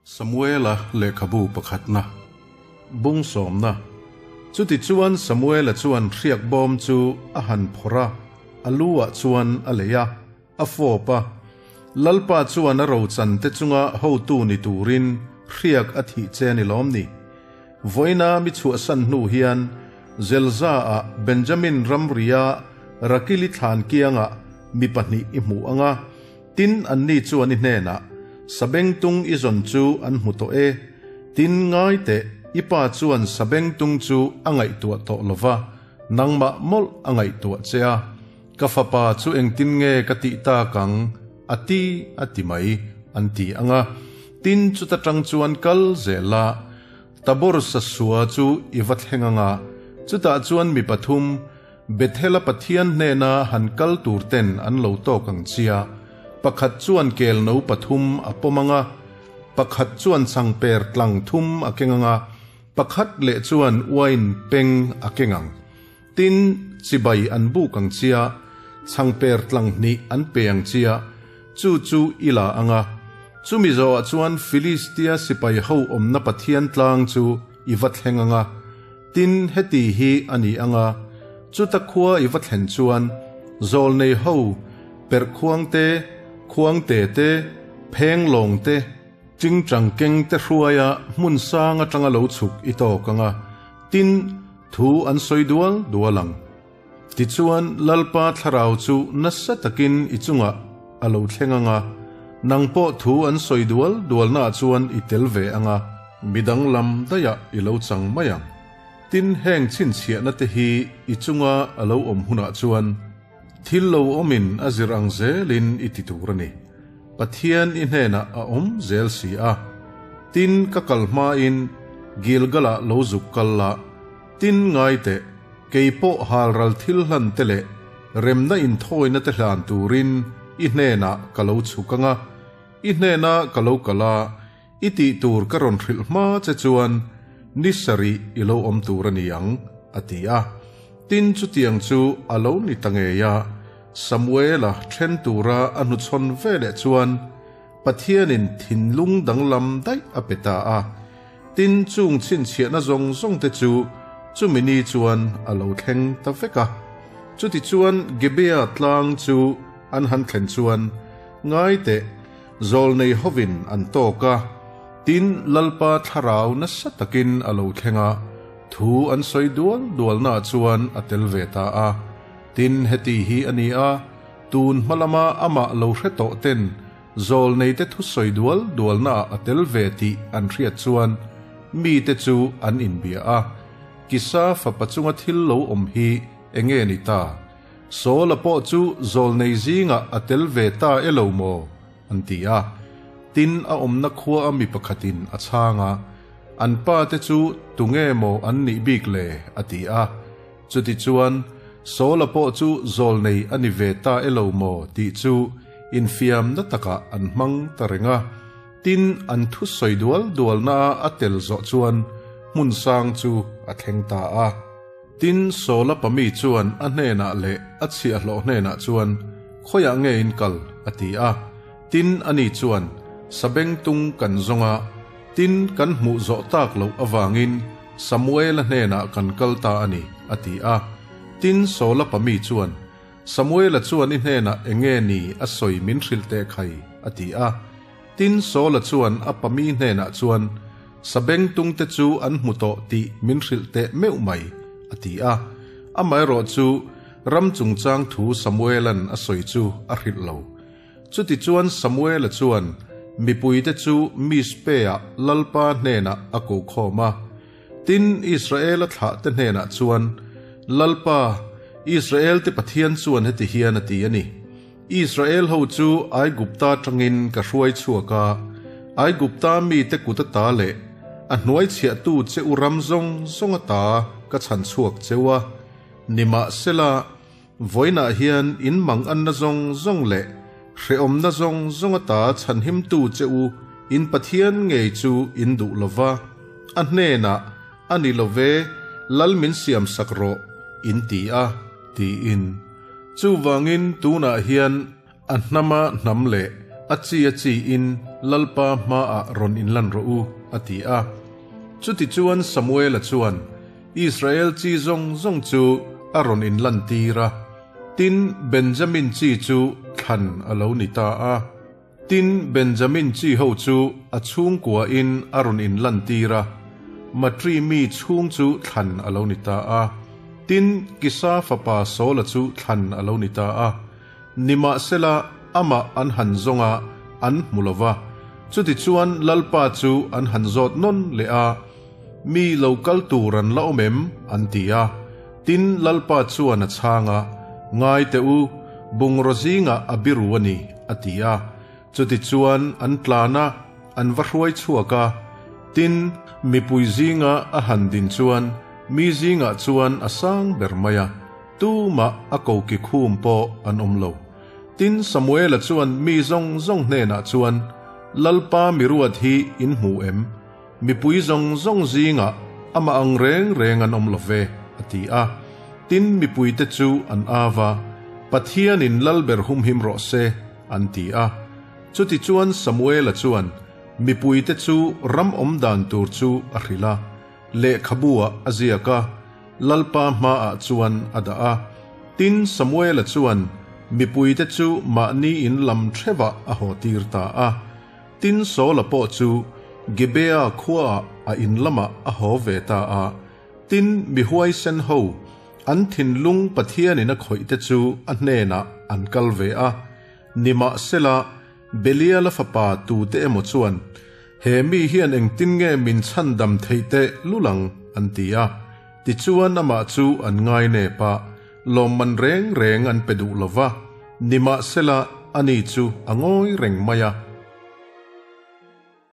Samuela lehkhabu pakhatna bung sawmna. Chutichuan Samuela chuan hriak bawm chu a han phawrh a, a lu-ah chuan a lei a, a fawp a. Lalpa chuan a rochante chunga hotu ni turin hriak a thih che ni lawm ni? Vawiina mi chhuahsan hnu hian Zelza-ah Benjamin ramria Rakili thlan kiangah mi pahnih i hmu ang a, tin anni chuan i hnenah, Sabengtung i zawn chu an hmu tawh e. Tin, ngai teh, i pa chuan sabengtung chu a ngaihtuah tawh lo va, nangmah mawlh a ngaihtuah che a. Ka fapa chu engtin nge ka tih tak ang? A ti a ti mai, an ti ang a. Tin, chuta tang chuan kal zel la, Tabor sasua chu i va thleng ang a, chutah chuan mi pathum, Bethel-a Pathian hnena han kal tur ten an lo tawk ang chia, pakhat chuan kel no pathum a pawm ang a, pakhat chuan changper tlang thum a keng ang a, pakhat leh chuan uain peng a keng ang. Tin, chibai an buk ang chia, changper tlang hnih an pe ang chia, chu chu i la ang a. Chumi zawhah chuan Filistia sipai ho awmna Pathian tlang chu i va thleng ang a. Tin, heti hi a ni ang a, chuta khua i va thlen chuan zawlnei ho perh khuang te, khuang te te, pheng lawng te, chingchang keng te hruaia hmun sang atanga lo chhuk i tawk ang a, tin, thu an sawi dual dual ang. Tichuan, Lalpa thlarau chu nasa takin i chungah a lo thleng ang a, nang pawh thu an sawi dual dualnaah chuan i tel ve ang a, midang lam daihah i lo chang mai ang. Tin, heng chhinchhiahna te hi i chunga a lo awm hunah chuan thil lo awmin a zir ang zelin i ti tur a ni. Pathian i hnenah a awm zel si a. Tin, ka kal hmain Gilgal-ah lo zuk kal la, Tin, ngai teh, kei pawh halral thil hlan te leh remna inthawina te hlan turin i hnenah ka lo chhuk ang a, i hnena ka lo kal a, i tih tur ka rawn hrilh hma che chuan ni sarih i lo awm tur a ni ang, a ti a. Tin, chutiang chu a lo ni ta ngei a, Samuela then tura a hnuchhawn veleh chuan Pathianin thinlung danglam daih a pe ta a. Tin, chung chhinchhiahna zawng zawng te chu chumi ni chuan a lo thleng ta vek a. Chutichuan Gibea tlang chu an han thlen chuan, Ngai teh, zawlnei hovin an tawk a, tin, Lalpa thlarau nasa takin a lo thleng a, thu an sawi dual dualnaah chuan a tel ve ta a. Tin, heti hi a ni a, tun hma lama amah lo hre tawh ten Zawlneite thusawi dual dualnaah a tel ve tih an hriat chuan mite chu an inbia a, Kisa fapa chunga thil lo awm hi enge ni ta? Saula pawh chu zawlnei zingah a tel ve ta e lo maw? an ti a. Tin, a awmna khua a mi pakhatin a chhang a, An pate chu tunge maw an nih bik le? a ti a. Chutichuan, Saula pawh chu zawlnei a ni ve ta e lo maw tih chu infiamna takah an hmang ta reng a. Tin, an thusawi dual dualnaa a tel zawh chuan hmun sang chu a thleng ta a. Tin, Saula pami chuan a hnenah leh a chhiahhlawh hnenah chuan, Khawiah nge in kal? a ti a. Tin, ani chuan, Sabengtung kan zawng a, tin, kan hmuh zawh tak loh avangin Samuela hnenah kan kal ta a ni, a ti a. Tin, Saula pami chuan, Samuela chuan i hnenah eng nge ni a sawi min hrilh teh khai? a ti a. Tin, Saula chuan a pami hnenah chuan, Sabengtungte chu an hmu tawh tih min hrilh teh meuh mai, a ti a. Amaherawhchu, ram chungchang thu Samuela'n a sawi chu a hrilh lo. Chutichuan Samuela chuan mipuite chu Mizpe-ah Lalpa hnenah a ko khawm a. Tin, Israela thlahte hnenah chuan, Lalpa, Israelte Pathian chuan heti hian a ti a ni, Israel-ho chu Aigupta atangin ka hruai chhuak a, Aigupta mite kut ata leh a hnuaichhiahtu che u ram zawng zawng ata ka chhan chhuak cheu a, nimahsela, Vawiinah hian in mang anna zawng zawng leh hrehawmna zawng zawng ata chhanhimtu che u in Pathian ngei chu in duh lo va, a hnenah, A ni lo ve, Lal min siam sak rawh, in ti a, tiin. Chuvangin tunah hian a hnama hnam leh a chi a chi in. Lalpa hmaah rawn inlan rawh u, a ti a. Chutichuan Samuela chuan Israel chi zawng zawng chu a rawn inlantir a, tin, Benjamin chi chu thlan a lo ni ta a. Tin, Benjamin chi ho chu a chhungkuain a rawn inlantir a, Matri mi chhung chu thlan a lo ni ta a. Tin, Kisa fapa Saula chu thlan a lo ni ta a. Nimahsela, amah an han zawng a, an hmu lo va. Chutichuan Lalpa chu an han zawt nawn leh a, Mi lo kal tur an la awm em? an ti a. Tin, Lalpa chuan a chhang a, Ngai teh u, bungraw zingah a biru a ni, a ti a. Chutichuan an tlan a, an va hruai chhuak a. Tin, mipui zinga a han din chuan mi zingah chuan a sang ber mai a, tumah a koki khum pawh an awm lo. Tin, Samuela chuan mi zawng zawng hnenah chuan, Lalpa miruat hi in hmu em? Mipui zawng zawng zingah amah ang reng reng an awm lo ve, a ti a. Tin, mipuite chu an av a, Pathianin lalber humhim rawh se, an ti a. Chutichuan Samuela chuan mipuite chu ram awm dan tur chu a hrilh a, lehkhabu-ah a ziak a, Lalpa hmaah chuan a dah a. Tin, Samuela chuan mipuite chu mahni in lam theuhah a hawtir ta a. Tin, Saula pawh chu Gibea khuaah a in lamah a haw ve ta a. Tin, mi huaisen ho, an thinlung Pathianin a khawih te chu a hnenah an kal ve a. Nimahsela, Beliala fapa tute emaw chuan, He mi hian engtin nge min chhandam theih teh lul ang? an ti a. Tichuan amah chu an ngai nep a, lawmman reng reng an pe duh lo va. Nimahsela, ani chu a ngawi reng mai a.